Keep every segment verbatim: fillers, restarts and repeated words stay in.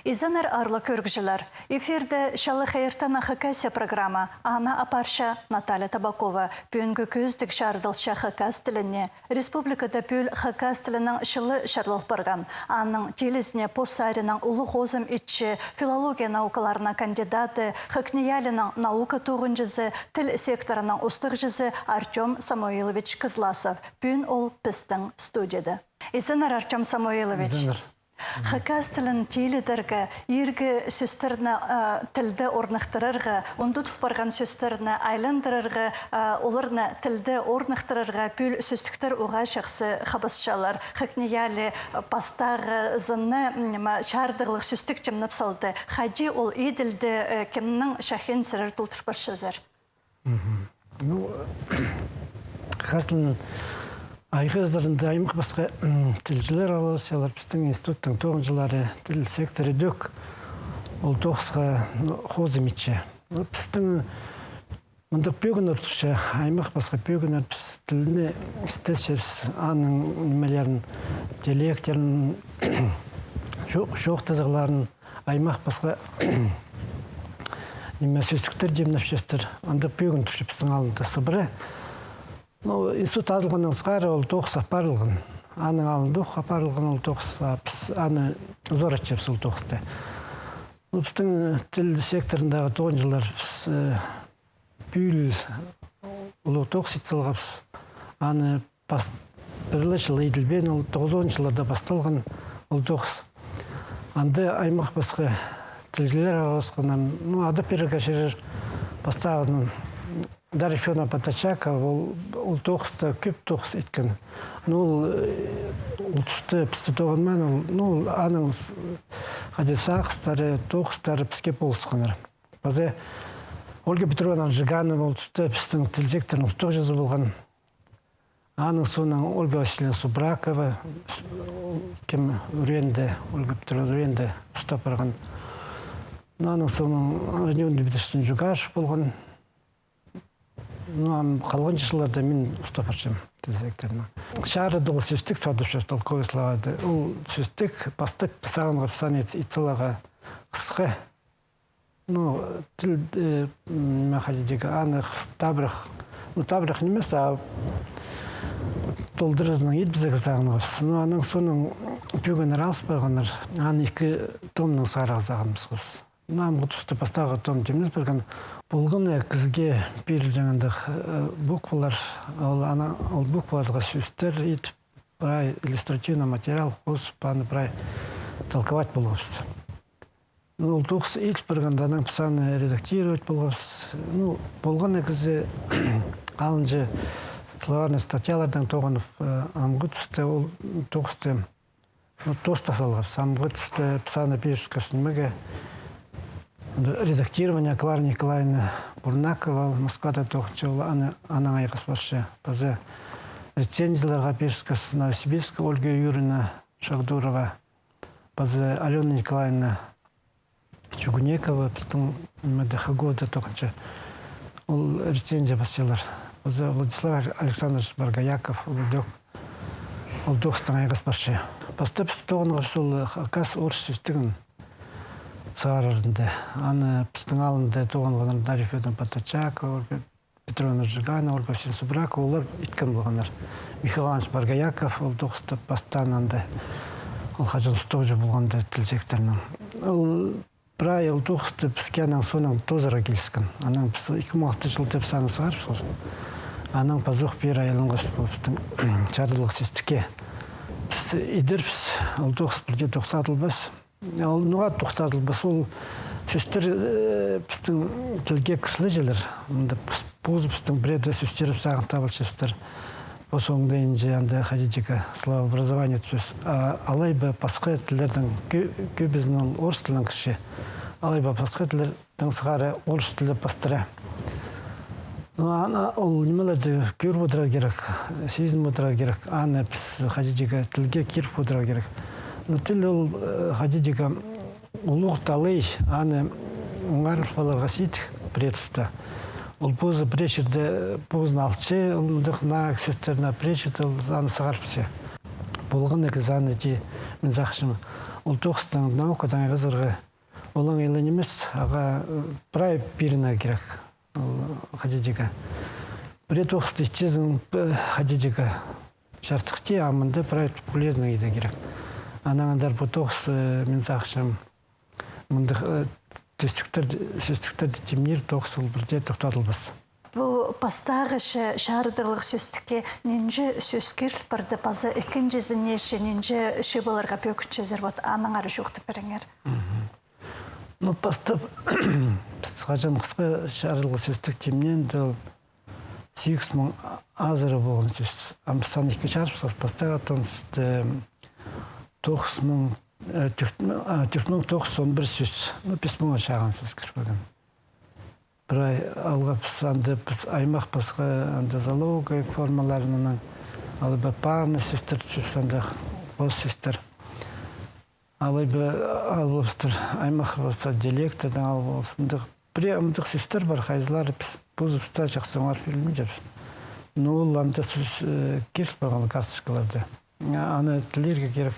Изеннер, аарлығ кӧрігҷілер! Эфирде «Чалахай иртен, Хакасия» программа. Аны апарча Наталья Табакова. Пӱӱнгі кӧзідіг чарыдылча хакас тіліне. Республикада пӱӱл хакас тілінің чылы чарыдыл парған. Аның тилізіне пос саринаң улуғ хозым итче филология наукаларының кандидаты, ХакНИИЯЛИ-ның наука тоғынҷызы, тіл секторының устағҷызы Артём Самойлович Кызласов. Пӱӱн ол пістің студияда. Изеннер, Артём Самойлович. Изеннер. Хакас тілін тилідерге, иргі сӧстерні, а, тілде орныхтырарға, ундутыл парған сӧстерні айландырарға, а, оларны тілде орныхтырарға пӱӱл сӧстіктер уғаа чахсы хабысчалар. ХакНИИЯЛИ, а, пастағы сынны, м, чардығлығ сӧстік тимнеп салды. Хайди ол иділді, э, кемнің чахиин сірер толдыр парчазар? Мгм. Ну, хакас тілін айғазарында аймах пасха, м, тілҷілер алысчалар, пістің институттың тоғынҷылары, тіл секторы дӧк ол тоғысха, ну, хозым итче. Ну, пістің мындағ пӧгіннер турча, аймах пасха пӧгіннер, піс тілні істесчебіс, аның нимелерін, диалектерін, чо-, чоохтазығларын, аймах пасха ниме, сӧстіктер тимнепчебістер, андағ пӧгін турча пістің алында сыбыра. Ну, институт азылғаннаң сығара ол тоғыс апарылған. Аның алында ох апарылған ол тоғыс, а піс аны узаратчабыс ол тоғысты. Ну, пістің тіл секторындағы тоғынҷылар, піс, э, пӱӱл улуғ тоғыс ит салғабыс. Аны пас-, пір ле чыл иділбеен, ол тоғызонынҷы чылларда пасталған ол тоғыс. Анда аймах пасха тілҷілер араласханнар, ну, адап пирерге чарир, пастағызын Дарья Фёдоровна Патачакова, ол, ол тоғыста кӧп тоғыс иткен. Ну, ол, э, ол туста пісті тоғынмаан, ол, ну, ол аның с-, хайди сағыстары, тоғыстары піске полысханнар. Паза Ольга Петровна Джиганова ол туста пістің тіл секторының устағҷызы полған. Аның соонаң Ольга Васильевна Субракова, кем ӱреенде, Ольга Петровна ӱреенде устап парған. Ну, аның соонаң Родион Дмитриевич Джугаш полған. Ну, ам халғанҷы чылларда мин устап парчам тіл секторына. Чарыдығ сӧстік садыпча, толковый словарьды. Ол сӧстік пастап сағынғабыс аны ит-, ит саларға хысха. Ну, тіл, э, м, ниме, хайди дее, аны хыс-, табырах, ну, табырах нимес, а толдыразынаң ит пирерге сағынғабыс. Ну, аның соонаң пӧгіннер алыс парғаннар, аны ікі томнаң сығарарға сағынғабыс. Ну, амғы туста пастағы том тимнеп парған. Полған на кізее пирілҷең андағ, э, буквалар, ол ана, ол букваларға сӧстер ит, прай иллюстративный материал хозып, аны прай толковать полғабыс. Ну, ол тоғыс иділ парғанда, анаң піс аны редактировать полғабыс. Ну, полған на кізее алынҷа словарный статьялардаң тоғынып, э, амғы туста ол тоғысты, ну, тоста салғабыс. Амғы туста піс аны пирібіскебіс нимеге, редактирование, Клара Николаевна Бурнакова, ол Москвада тоғынча, ол аны, анаң айғас парча. Паза рецензияларға пирібіскебіс, Новосибирская Ольга Юрьевна Шахдурова. Паза Алёна Николаевна Чугунекова, пістің МДХ года тоғынча. Ол рецензия пасчалар. Паза Владислав Александрович Боргояков, ол дӧк, ол тоғыстаң айғас парча. Пастап піс тоғынғабыс ол хакас-орыс сӧстігін сығарарында. Аны пістің алында тоғынғаннар Дарья Фёдоровна Патачакова, Петровна Джиганова, Ольга Васильевна Субракова, олар иткен полғаннар. Михаил Иванович Боргояков, ол тоғыста пастаан анда, ол хаҷан устағҷы полған даа тіл секторының. Ол прай ол тоғысты піске анаң соонаң тоозарға киліскен. Анаң піс ікі муң алтынҷы чылда піс аны сығарыбысхабыс. Анаң пазох пеер айланғабыс пу пістің чарыдылығ сӧстікке. Піс идербіс, ол тоғыс пірдее тохтадылбас. Ол ноға тохтадылбас, ол сӧстер, э, пістің тілге кірілчелер. Мында піс-, позы пістің пірее сӧстерібіс сағын табылчабыстыр. Пос оңдайынҷа анда хайди дее словообразование тӱзес. А алай ба пасха тіллернің кӧ-, кӧбізін ол орыс тілінең кірче. Алай ба пасха тіллер тың сығара орыс тілі пастыра. Ну, аны, ол нимелерді кӧріп одырарға кирек, сизініп одырарға кирек. Аны піс хайди дее тілге кіріп одырарға кирек. Ну, тіл ол, э, хайди дее улуғ талай, аны оңарып аларға сидік пірее туста. Ол позы пірее чирде позын алча, ол мындағ наа сӧстерін, а пірее чирде ол аны сығарып салча. Полған на кізее аны ти, мин сағынчам, Ол тоғыстаң, наукадаң айғазарға олаңай ла нимес, ағаа, э, прай пирінерге кирек. Ол, э, хайди тирге. Пірее тоғысты итчезің, э, хайди тирге, чардыхти, а мында прай полезный идерге кирек. Анаң андар пу тоғыс, э, мин сағынчам, мындағ, э, тӧстіктер, сӧстіктерні тимнир тоғыс ол пірдее тохтадылбас. Пу пастағы ча-, чарыдығлығ сӧстікке нинҷе сӧс киріл парды, паза ікінҷізіне че нинҷе чыып аларға пӧгінчезер, вот, аннаңар чоохтап пиріңер. Мгм. Ну, пастап, піс хаҷан хысха чарыдығлығ сӧстік тимнеенде, ол сигіс муң азыра полған сӧс. Ам піс аны ікі чарыбысхабыс, пастағы тоғысты тоғыс муң, э, тӧрт, а, тӧрт муң тоғыс чӱс он пір сӧс. Ну, пис муңға чағын сӧс кір парған. Прай алғабыс анда піс аймах пасха анда залоговый формаларынаң, алай ба парный сӧстер тӱзебіс анда, хос сӧстер. Алай ба алыбыстыр аймах пасха диалекттардаң алыбыс. Мындағ, пірее мындағ сӧстер пар, хайзылары піс позыбыста чахсы оңар пілбинчебіс. Но ол анда сӧс, э, кір парған карточкаларда. А, аны тілирге кирек.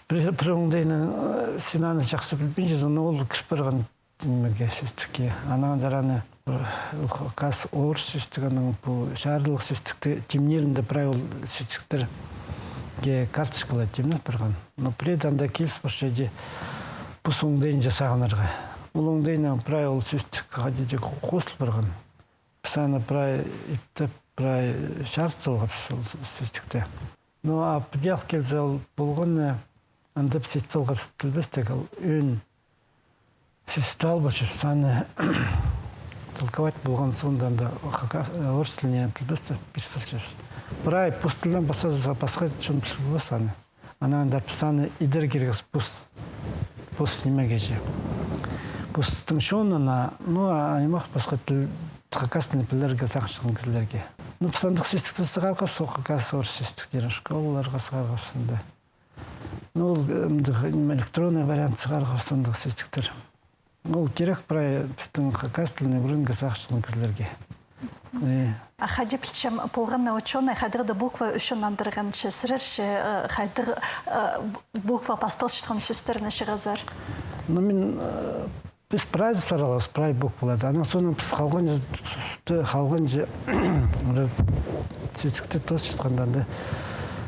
Пір, пір оңдайынаң, э, син аны чахсы пілбинчезің, но ол кір парған нимеге, сӧстікке. Анаң андар аны, э, хакас, орыс сӧстіг, анаң пу чарыдығлығ сӧстікті тимнирінде прай ол сӧстіктерге карточкалар тимнел парған. Но пірее анда киліс парча иди пос оңдайынҷа сағынарға. Ол оңдайынаң прай ол сӧстік хайди даа хо-, хозыл парған. Піс аны прай иптеп, прай чарыт салғабыс ол с-, сӧстікті. Ну, а піди ал килзе ол полған, э, анда піс ит салғабыс тілбестег, ол ӧӧн сӧсті алып алчабыс, аны толковать полған соонда анда хакас, э, орыс тіліне тілбестеп пир салчабыс. Прай пос тілдең пасха, пасха чон пілбес аны. Анаң андар піс аны идер кирекпіс пос, пос нимеге че. Постың чонына, ну, а аймах пасха тіл, хакас тілін пілерге сағынчатхан кізілерге. Ну, піс андағ сӧстікті сығарғабыс, со хакас, орыс сӧстіктерін школаларға сығарғабыс анда. Ну, ол, э, мындағ, ниме, электронный вариант сығарғабыс андағ сӧстіктер. Ол кирек прай пістің хакас тілін ӱгренерге сағынчатхан кізілерге. Э. А хайди пілчем, полған на учёный хайдағ-да буква ӱчӱн нандырғанча, сірер че, э, хайдағ, э, бу-, буква пасталчатхан сӧстерні чығазар? Ну, мин, э, піс прайзы саралабыс, прай букваларды. Анаң соонаң піс халғанҷы, халғанҷы сӧстікті тоосчатханда, анда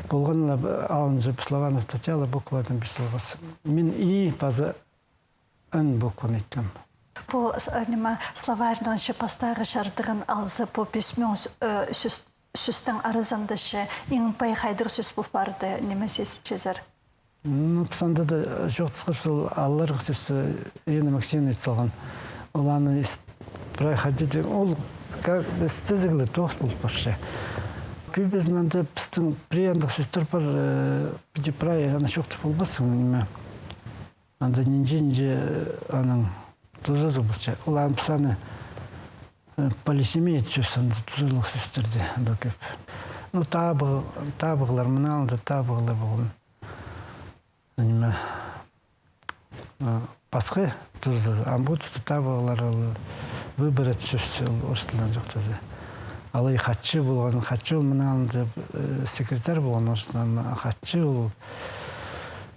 полған ла алынҷа словарный статьялар буквалардаң пир салғабыс. Мин и паза н букваны иткем. Пу с-, э, ниме, словарьның че пастағы чардығын алза, пу пис муң с-, э, сӧс-, сӧстің аразында че иң пай хайдағ сӧс пол парды, ниме сизінчезер? Ну, піс анда даа, э, чоохтасхабыс, ол алларғы сӧс, э, Ирина Максимовна ит салған. Ол аны ис-, прай хайди даа, ол как бы істезігле тоғыс пол парча. Кӧбізін анда пістің пірее андағ сӧстер пар, э, піди прай аны чоохтап полбассың, ниме. Анда нинҷе-нинҷе, э, аның тузазы полча. Ол аны піс аны, э, полисемия тіпчебіс, анда тузазылығ сӧстерді, анда кӧп. Ну, табығ-, табығлар, мынаң алнында табығлар полған. Ниме, э, пасха тузазы, амғы туста табығлар ол выбор тіпчебіс, ол орыс тілінең чоохтаза. Алай хатчы полған, хатчы ол мынаң алнында, э, секретарь полған орыс тілінең, хатчы ол,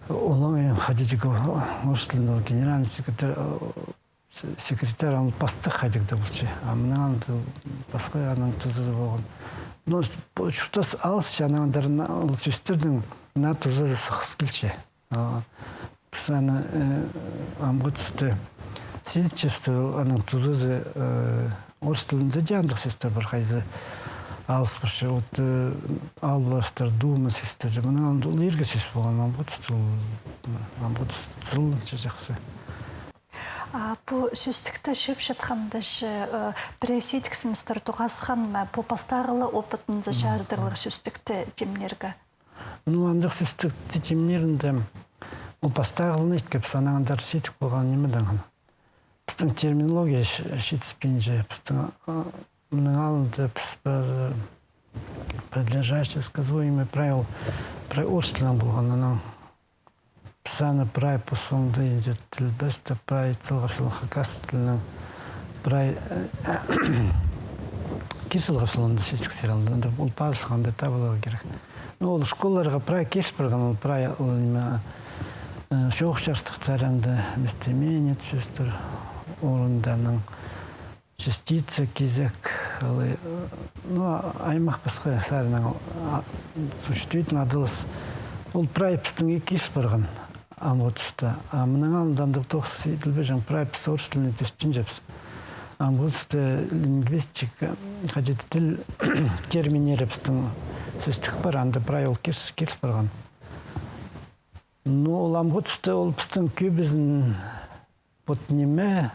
олаң, э, хайди даа орыс тілінең ол генеральный секретарь, э, с-, секретарь, ол пастых хайдағ-да полча. А мынаң алнында пасха аның тузазы полған. Ну, с-, пу чуртас алысча, анаң андар на-, ол сӧстернің наа тузазы сығыс килче. А, піс аны, э, амғы туста сизінчебіс, аның тузазы, э, орыс тілінде дее андағ сӧстер пар, хайзы алыс парча. Вот, э, алып алыстар, дума сӧстер. Мынаң алнында ол иргі сӧс полған, амғы туста ол, амғы туста ол андағ чахсы. А пу сӧстікті чыып чатханда че, э, пірее сидіксімістер тоғасхан ма, пу пастағы ла опытынзар чарыдығлығ сӧстікті тимнирге? Ну, андағ сӧстікті тимнирінде ол пастағылығын иткебіс, анаң андар сидік полған нимедең. Пістің терминология чи-, читіспинче, пістің, а, мының алнында піс пір, э, подлежащее, сказуемое, прай ол, прай орыс тілінең полған, анаң піс аны прай пос оңдайынҷа тілбестеп, прай ит салғабыс хакас тілінең, прай, э, кир салғабыс анда сӧстіктер алнында, анда ол пазылған, анда табыларға кирек. Ну, ол школаларға прай киліп парған, ол прай, ол ниме, э, чоох-чардыхтар, анда местоимение тіп сӧстер, орынданың частица, кизек, алай, э, ну, а-, аймах пасха саринаң, а, существительный адалыс. Ол прай пістің киліп парған. Амғы туста. А мының алнында андағ тоғыс иділбеҷең, прай піс орыс тіліне тӧстенҷеңміс. Амғы туста лингвистика, хайди тіл терминнері пістің сӧстік пар, анда прай ол кир-, киріл парған. Ну, ол амғы туста ол пістің кӧбізін вот ниме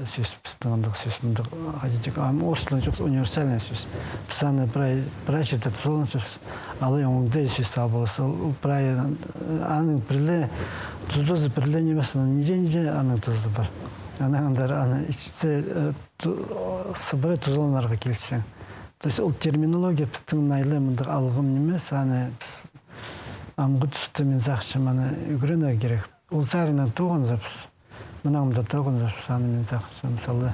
сӧс, пістің андағ сӧс, мындағ, хайди тик, ам орыс тілінде чох, универсальный сӧс. Піс аны прай, прай чирде тузаланчабыс. Алай оңдай сӧс алып алза, ол прай, аның пірле, тузазы пірле нимес, аның нинҷе-нинҷе аның тузазы пар. Анаң андар аны итсе, э, ту-, сыбыра тузаланарға килчең. То есть ол терминология пістің найлы мындағ алғым нимес, аны піс амғы туста, мин сағынчам, аны ӱгренерге кирек. Ол саринаң тоғынза піс, мынаң мында тоғынза піс, аны, мин сағынчам, мисалғы,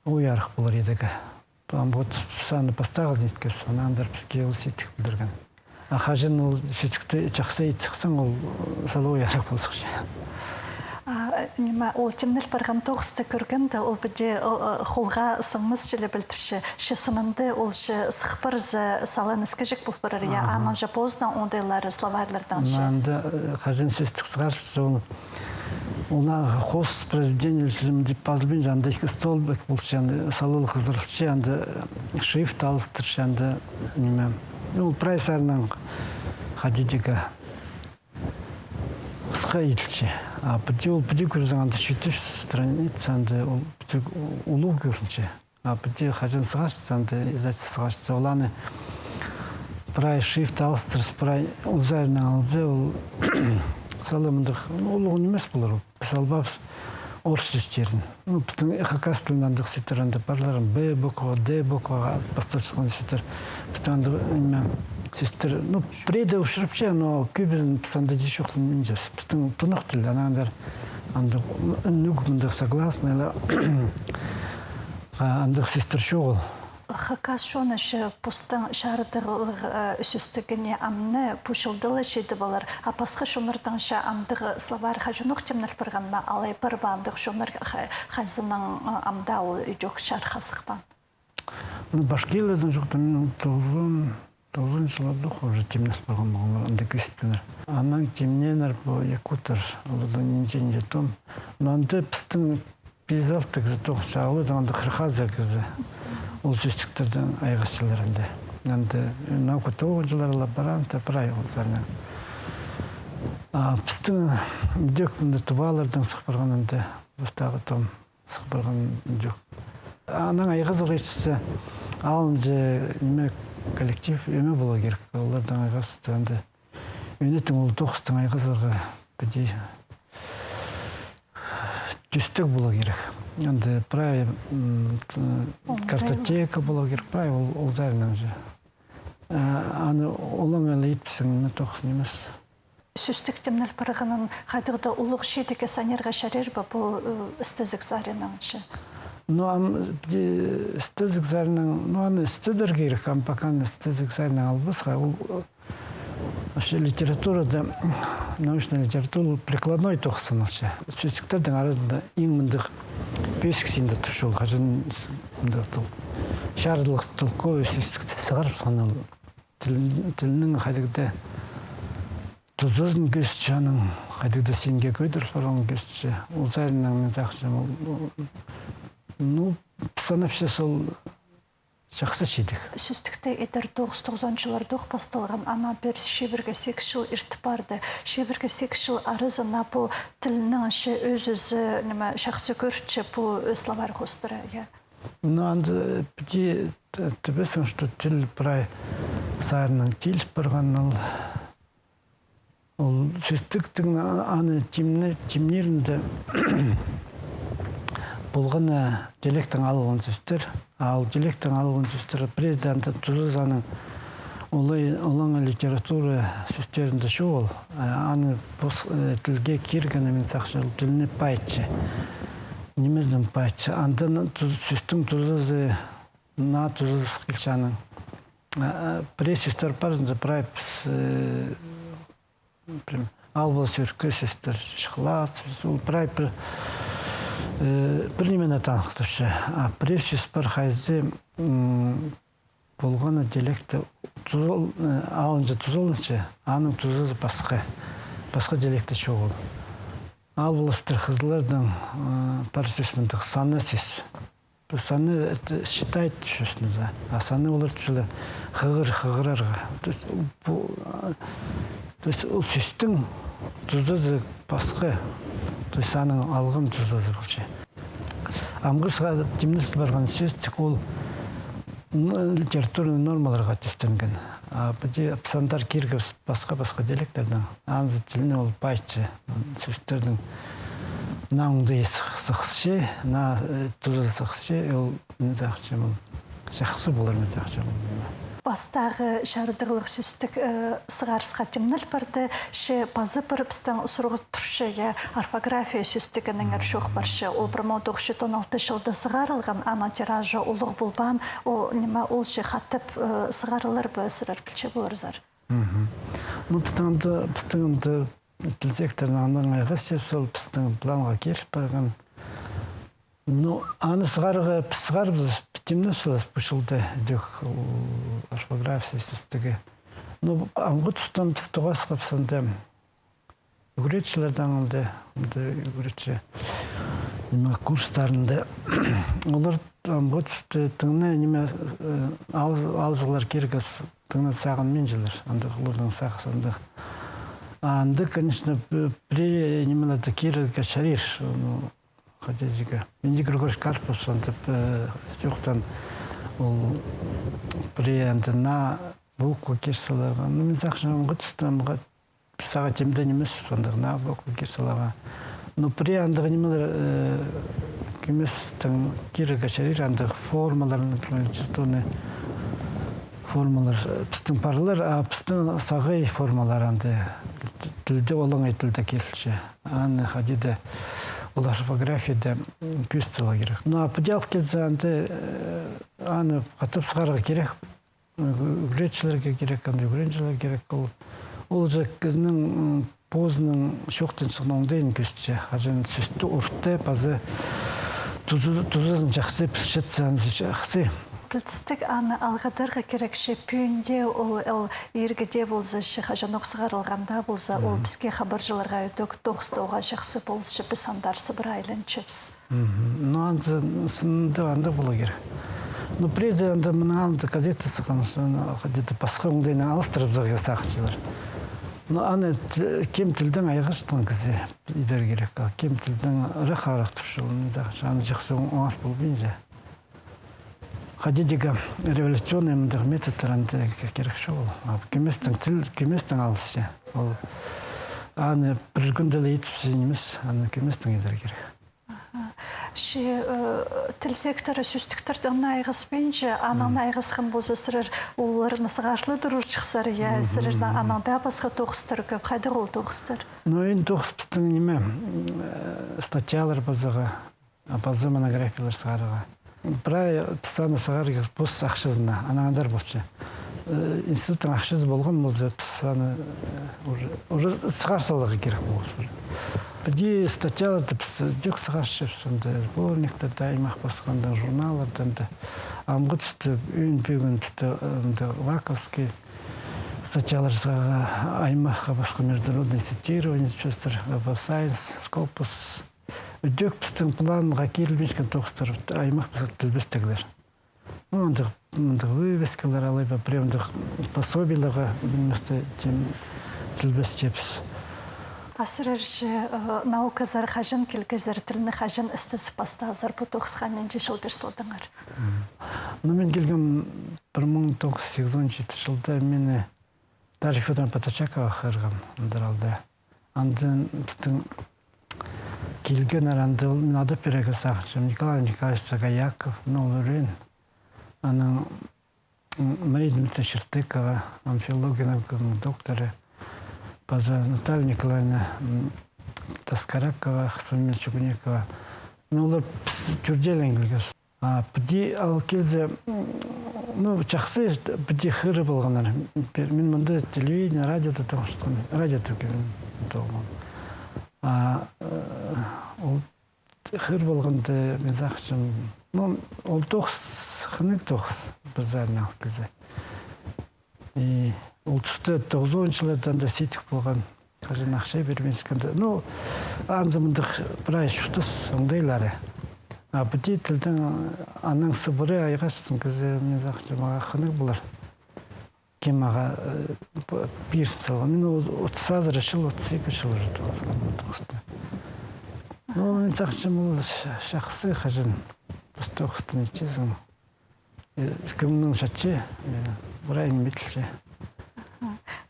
уярах полар идерге. Амғы туста піс аны пастағызын иткебіс, анаң андар піске ол сидік пілдірген. А хаҷан ол сӧстікті чахсы ит сыхсаң, ол, э, сала уярах пол сыхча. А, ниме, ол тимнел парған тоғысты кӧргенде, ол піди, о, о, холға сыхмас чіли пілдірче. Че сынында ол че сых парза, салан іскеҷек пол парар, я, анаң че позының оңдайлары словарьлардаң че. Анда, э, хаҷан сӧстік сығарча, ол, ол хоос произведениелер тіп пазылбинча, анда ікі столбик полча, анда салал хызырылча, анда, э, шрифт алыстырча, анда, ниме. Ол прай саринаң хайди тик, э, хысха иділче. А піди ол, піди кӧрзең, анда читі чӱс страница, анда ол піди улуғ кӧрінче. А піди хаҷан сығарча, анда издательство сығарча, ол аны прай шрифт алыстырза, прай ол саринаң алза, ол сала мындағ, ну, улуғ нимес полар. Піс албаабыс орыс сӧстерін. Ну, пістің хакас тілінде андағ сӧстер анда парлар, Б буква, Д букваға пасталчатхан сӧстер. Пістің андағ, ниме, сӧстер, ну, пірее дее учурапча, но кӧбізін піс анда дее чоохтанминчабыс. Пістің тунах тіл, анаң андар андағ ӱнніг, мындағ согласныйлар, а, андағ сӧстер чоғыл. Хакас чоны че постың чарыдығлығ, э, сӧстігіне амны пу чылда ла читіп алар, а пасха чоннардаң че андағ словарь хаҷанох тимнел парған ма, алай пар ба андағ чоннар, ха-, хайзының, э, амды ол ідӧк чарыхха сыхпаан? Ну, башкирлердең чоохтаң, мин тоғызон, тоғызон чылларда уже тимнел парған полғаннар, анда кӧзіткеннер. Анаң тимнееннер пу якуттар, олардаң нинҷе-нинҷе том. Но анда пістің пис-алты кізі тоғынча, олардаң анда хырых азыра кізі ол сӧстіктердең айғасчалар анда. Анда наука тоғынҷылары, лаборанты, прай ол саринаң. А пістің ідӧк мында тувалардаң сых парған анда, пастағы том сых парған ідӧк. Анаң айғазарға итсе, алынҷа, ниме, коллектив ӧме поларға кирек, олардаң айғасты анда. Ӧнетін ол тоғыстаң айғазарға піди тӧстег поларға кирек. Анда прай, м, т-, картотека поларға кирек, прай ол, ол саринаң че. А, аны олаңай ла итпессең, ниме, тоғыс нимес. Сӧстік тимнел парғанын хайдағ-да улуғ чидігге санирға чарир ба, пу, э, істезіг саринаң че? Ну, ам, э, істезіг саринаң, ну, аны істезерге кирек, ам пока аны істезіг саринаң албасха, ол, э, Вообще литературада, научная литература, ол прикладной тоғыс саналча. Сӧстіктернің аразында иң мындағ пӧзік синде турча ол, хаҷан мындағ тыл. Чарыдылығ толковый сӧстікті сығарыбысхан ол. Тіл, тілнің хайдағ-да тузазын кӧзітче, аның хайдағ-да синге кӧдіріл парғанын кӧзітче. Ол саринаң мин сағынчам, ол, ну, піс аны вообще сол чахсы чидік. Сӧстікті идер тоғыс тоғызонынҷы чыллардох пасталған, ана пеер чибіргі сигіс чыл иртіп парды. Чибіргі сигіс чыл аразына пу тілнің че ӧзізі, ниме, чахсы кӧрче пу, э, словарь хоостыра, я? Ну, анда піди т-, тібессің, что тіл прай саринаң тиліп парған ол. Ол сӧстіктің а-, аны тимне-, тимнирінде полған, э, диалекттең алылған сӧстер, а ол диалекттең алылған сӧстер пірее дее анда тузазының олай, олаңай литература сӧстерінде чоғыл. Э, аны пос-, э, тілге киргені, мин сағынчам, ол тілні пайытча. Нимезінең пайытча. Анда на-, туз-, сӧстің тузазы, наа тузазы килче аның. а, а, пірее сӧстер пар, анда прай піс, э, прям алып алыс ӧркі сӧстер, чыхлас, ол прай пір, э, пір нимені таныхтапча. А пірее сӧс пар, хайзы, м, полған на диалекті тузал-, э, алынча, тузаланча, аның тузазы пасха, пасха диалекті чоғыл. Алып алыстыр хызылларның, э, пар сӧс мындағ, саны сӧс. Піс саны это считать сӧснізі, а саны олар тӱзеле хығыр, хығырарға. То есть, пу, а, то есть ол сӧстің тузазы пасха, то есть аның алған тузазы полча. Амғы сыға тимнеліс парған сӧстік ол, м, литературный нормаларға тӧстенген. А піди піс андар киргебіс пасха-пасха диалектернең, анзы тілні ол пайча, сӧстернің на оңдайы сых-, сыхча, на, э, тузазы сыхча, ол, мин сағынчам, ол чахсы полар, мин сағынчам, ол ниме. Пастағы чарыдығлығ сӧстік, э, сығарысха тимнел парды, че пазы пір пістің сурығ турча, я, орфография сӧстігінеңер чоох парча. Ол пір муң тоғыс чӱс он алты чылда сығарылған, аның тиражы улуғ полбаан, ол ниме, ол че хатап, э, сығарылар ба, сірер пілче поларзар. Мгм. Ну, пістің анда, пістің анда тіл секторының андағ айғазы, ол пістің планға киріп парған. Ну, аны сығарға, піс сығарыбыс, тимнеп саларбыс пу чылда, идӧк, ол орфография сӧстігі. Ну, амғы тустаң піс тоғасхабыс анда ӱгретчілердең, анда, анда ӱгретчі, ниме, курстарында. Олар, ам, вот, э, тыңна, ниме, э, ал-, алызығлар киргес, тыңна сағынминчалар. Андағ оларның сағызы андағ. А анда, конечно, п-, пірее нимелерді кирерге чарир. Ну, хотя дее. Минді Григорий Карпов андағ, э, чоохтаан, ол пірее анда на буква кир саларға. Ну, мин сағынчам, амғы туста, амғы Піс сағаа тимде нимес, андағ на буква кир саларға. Ну, пірее андағ нимелер, э, кӧместең кирерге чарир, андағ формалар, например, литературный формалар, э, пістің парлар, а пістің сағай формалар анда тілде, олаңай тілде килче. Аны хайди даа ол орфографияда, м, кӧзіт саларға кирек. Ну, а піди ал килзе, анда, э, аны хатап сығарға кирек. Ӱгретчілерге кирек, анда ӱгренҷілерге кирек. Ол, ол же кізінің, м, позының чоохтанчатхан оңдайын кӧзітче. Хаҷан сӧсті орта паза туза-, тузазын чахсы пілчетсе, аны чахсы. Пілдістіг, аны алғыдарға кирек че, пӱӱнде ол, ол иргі дее полза че, хаҷанох сығарылған даа полза, ол піске хабарҷыларға идӧк тоғыстығ, чахсы полысча, піс андар сыбыра айланчабыс. Мгм. Ну, анзы сынында анда полар кирек. Ну, піреезі анда мының алнында газета сыххан, где-то пасха оңдайнаң алыстырып саларға сағынчалар. Ну, аны т-, кем тілдең айғасчатхан кізі идер кирек, а кем тілдең ырах-арах турча, ол, мин сағынчам, аны чахсы оңар полбинча. Хайди дее революционный мындағ методтар анда ке-, кирек чоғыл. А кӧместең тіл, кӧместең алысча. Ол аны пір кӱнде ле итіп нимес, аны кӧместең идер кирек. Аха. Че, э, тіл секторы сӧстіктердең на айғаспинча, анаң на айғасхан полза, сірер оларны сығарып ла турарҷыхсар, я, сірернің анаң даа пасха тоғыстар кӧп, хайдағ ол тоғыстар? Ну, иң тоғыс пістің ниме, м, э, статьялар пазарға, а паза монографиялар сығарарға. Прай піс аны сығарарға пос ахчазына, анаң андар полча. Э, институттың ахчазы полған полза, піс аны, э, уже, уже сығар саларға кирек полча. Піди статьяларды піс идӧк сығарчабыс, анда сборниктарда, аймах пасханда, журналларда, анда. Амғы туста, ӧӧн пӧгін туста, анда Ваковский статьялар сығарға, аймахха пасха международный цитирование, чӧстер, Web of Science, Scopus. Идӧк пістің планға кирілбинчеткен тоғыстар, аймах пасха тілбестеглер. Ну, андағ, андағ вывескалар алай ба, прям андағ пособиелерге ниместі тим тілбестепчебіс. А сірер че, э, науказар хаҷан килгезер, тілні хаҷан істезіп пастаазар, пу тоғысха нинҷе чыл пир салдыңар? М. Ну, мин килгем пір муң тоғыс чӱс сигізон читі чылда, мині Дарья Фёдоровна Патачакова хығырған, андар алда. Анда пістің килгеннер, анда ол, мин адап пирерге сағынчам, Николай Николаевич Сагояков, ну, ол ӱреен. Анаң, м, Мария Дмитриевна Чертыкова, ам филология наукаларының докторы, паза Наталья Николаевна, м, Таскаракова, Хысвамина Чугунекова. Ну, олар піс тӧртеелең килгебіс. А піди ал килзе, м, Ну, чахсы, піди хығырып алғаннар. Пе-, мин мында телевидение, радиода тоғынчатхан, радиода кӧрген тоғынғам. А, э, ол хығырып алғанда, мин сағынчам, ну, ол тоғыс, хынығ тоғыс, пір саринаң алып килзе. И ол туста тоғызонынҷы чылларда анда сидік полған. Хаҷан ахча пирбинчеткенде. Ну, анзы мындағ прай чуртас оңдайлары. А піди тілнің анаң сыбыра айғасчатхан кізі, мин сағынчам, мағаа хынығ полар. Кем мағаа, э, п-, пирзін салған. Мин ол отыс азыра чыл, отыс ікі чыл уже тоғынғам ол тоғыста. Ну, мин сағынчам, ол ча-, чахсы, хаҷан піс тоғыстан итчезің. Э, кемнің чатча, э, прай ниме иділче.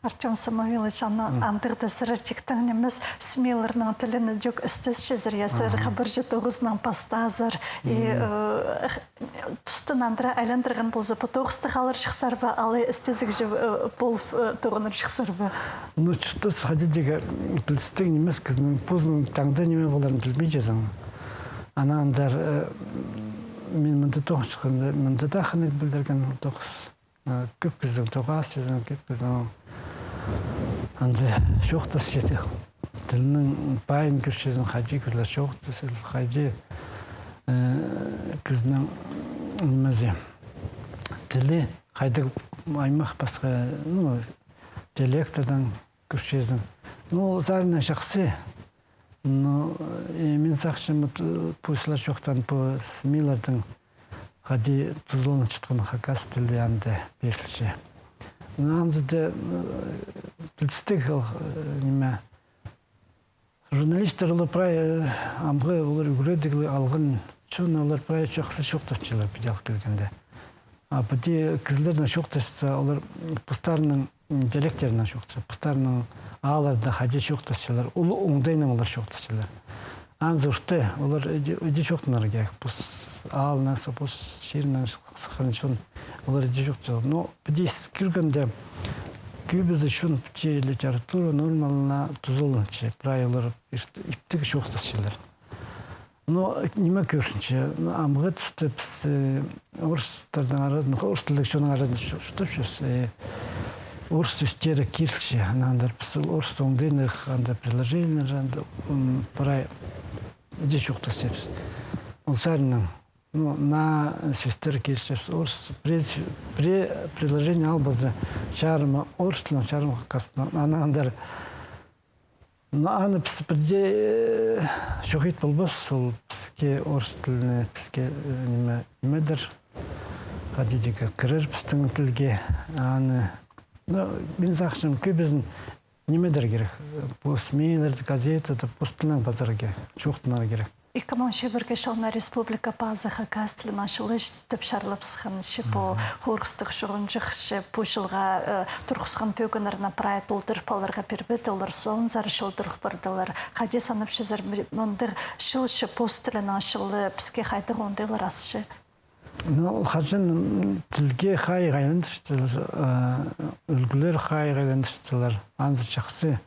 Артём Самойлович, аны андағ даа сірер тиктең нимес, СМИ-ларның тілін ідӧк істесчезер, я, сірер хабарҷы тоғызынаң пастаазар. И, э, х-, тустың андыра айландырған полза, пу тоғыста халарҷыхсар ба, алай істезігҷі, э, пол, э, тоғынарҷыхсар ба? Ну, чуртас хайди дее, пілдістіг нимес кізінің позының таңда ниме поларын пілбинчезің. Анаң андар, э, мин мында тоғынчатханда, мында даа хынығ пілдірген тоғыс. Э, кӧп кізінің тоғасчазың, кӧп кізінің анда чоохтасчазың. Тілнің пайын кӧрчезің, хайди кізілер чоохтасчалар, хайди, э, кізінің нимезі. Тілі хайдағ аймах пасха, ну, диалекттердең кӧрчезің. Ну, ол саринаң чахсы. Ну, и мин сағынчам, вот, э, пу сірер чоохтаан пу СМИ-ларның хайди тузаланчатхан хакас тілі анда пирілче. Ну, анзы даа, э, пілдістіг ол, э, ниме, журналистер олар прай, э, амғы олар ӱгредігліг алған чон, олар прай чахсы чоохтасчалар, піди алып килгенде. А піди кізілернең чоохтасча, олар постарының, м, диалекттерінең чоохтасча, постарының аалларда хайди чоохтасчалар, ол оңдайнаң олар чоохтасчалар. Анзы орта, олар іди, іди чоохтанарға кирек. Пос аалнаң, пос чирінең сыххан чон, олар іди чоохтасчалар. Но піди искіргенде, кӧбізі чон піди литература нормаларына тузаланча, прай олар ис-, иптіг чоохтасчалар. Но ниме кӧрчезің, амғы туста піс, э, орыстарның аразында, орыс тілліг чонның аразында чо-, чуртапчабыс, э, орыс сӧстері кирілче, анаң андар піс ол орыс оңдайнаң анда предложениелер, анда, м, прай іди чоохтасчабыс. Ол саринаң, ну, наа сӧстер кирілче, орыс, пре-, пре-, предложение ал полза, чарымы орыс тілінең, чарымы хакас тілінең, анаң андар. Но аны піс пірдее, э, чох ит полбас, ол піске орыс тіліне, піске, э, ниме, нимедір, хайди дее кірер пістің тілге, аны, ну, мин сағынчам, кӧбізін нимедір кирек, пос СМИ-лерді, газетада пос тілінең пазарға кирек, чоохтанарға кирек. Ікі муң чибіргі чылда республика пазы хакас тілінең чыл итіп чарлап сыххан, че пу хорғыстығ чуғынҷах, че пу чылға, э, турғысхан пӧгіннерні прай толдырып аларға пирбеді, олар соонзар чылдырыл пардылар. Хайди санапчазар, м-, мындағ чыл, че пос тілінің чылы, піске хайдағ оңдайлар асча? Ну, ол хаҷан, м, тілге хайығ айландырчалар, э, ӱлгӱлер хайығ айландырчалар, анзы чахсы.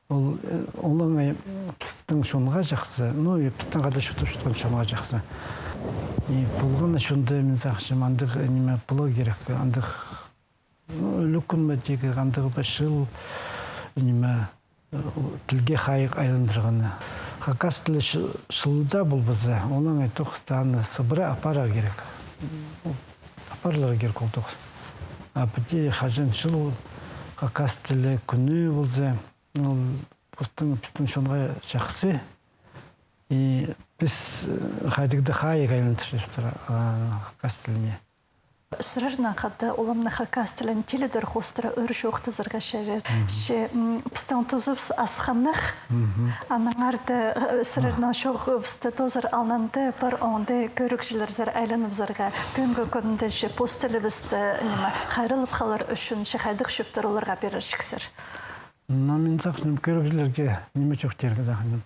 Ол, э, олаңай пістің чонға чахсы, ну, и пістің хада чуртап чатхан чонға чахсы. И полған на чонда, мин сағынчам, андағ, э, ниме, полар кирек, андағ, ну, ӱлӱкӱн бе тигі, андағ ба чыл, ниме, э, тілге хайығ айландырғаны. Хакас тілі чы-, чылда полбаза, олаңай тоғыста аны сыбыра апарарға кирек. Апарыларға кирек ол тоғыс. А піди хаҷан чыл хакас тілі кӱні полза, ол пістің, пістің чонға чахсы. И піс, э, хайдағ-да хайығ айландырчабыстыр, а, хакас тіліне. Сірернең хада уламны хакас тілін тилідер хоостыра ӧӧр чоохтазарға чарир. Че, м, пістің тузыбыс асхынах, аннаңар даа, э, сірернең чоохыбысты тоозар алнында пар оңдай кӧрігҷілерзер айланыбызарға. Пӱӱнгі кӱнде че пос тілібісті, ниме, хайраллап халар ӱчӱн че хайдағ чӧптер оларға пирерҷіксер? Но мин сағынчам, кӧрігҷілерге ниме чоохтирға сағынчам.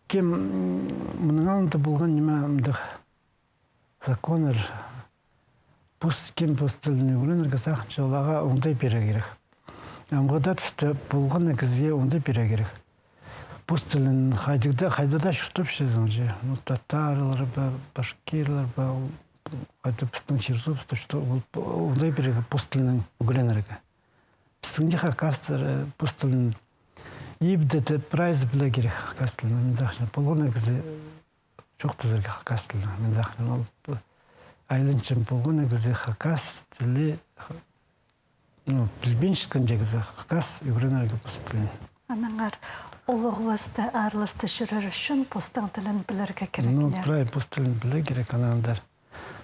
Кем, м, мының алнында полған ниме мындағ законнар, пос, кем пос тілін ӱгренерге сағынча, ол ағаа оңдай пирерге кирек. Амғы даа туста полған на кізее оңдай пирерге кирек. Пос тілін хайдағ-да, хайда даа чуртапчазың че. Ну, татарлар ба, башкирлар ба, ол хайди пістің чир-суубыста, что ол, ондай пирерге пос тілінең ӱгренерге. Пістің дее хакастар, э, пос тілін ибде, прайзы пілерге кирек хакас тілін. Мин сағынчам, полған на кізі чоохтазарға хакас тілінең. Мин сағынчам, ол, э, айланчам, полған на кізі хакас тілі, ха-, ну, пілбинчеткен дее кізі хакас ӱгренерге пос тілін. Аннаңар улуғласта, аарласта чӧрер ӱчӱн постың тілін пілерге кирек, ну, я? Прай пос тілін пілерге кирек, анаң андар.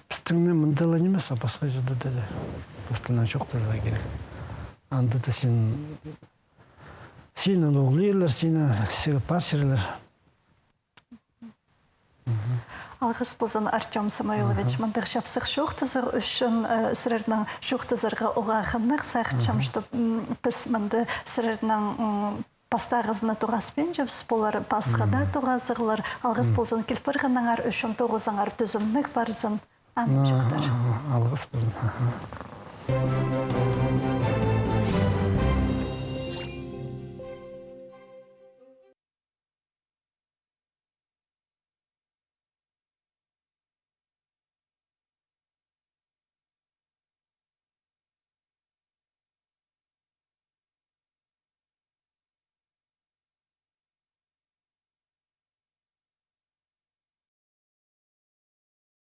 Пістің не мында ла нимес, а пасха чирде дее пос тілінең чоохтазарға кирек. Анда даа син, сині улуғлирлар, сині, сині парчырлар. Алғыс ползын, Артём Самойлович, мындағ чапсых чоохтазығ ӱчӱн. Э, сірернең чоохтазарға уғаа хынығ, сағынчам, что, м, піс мында сірернең, м, пастағызын на тоғаспинчабыс, полар пасха даа тоғазығлар. Алғыс ползын киліп парғаныңар ӱчӱн, тоғызыңар тӱзімніг парзын. Анымҷохтар. Алғыс ползын.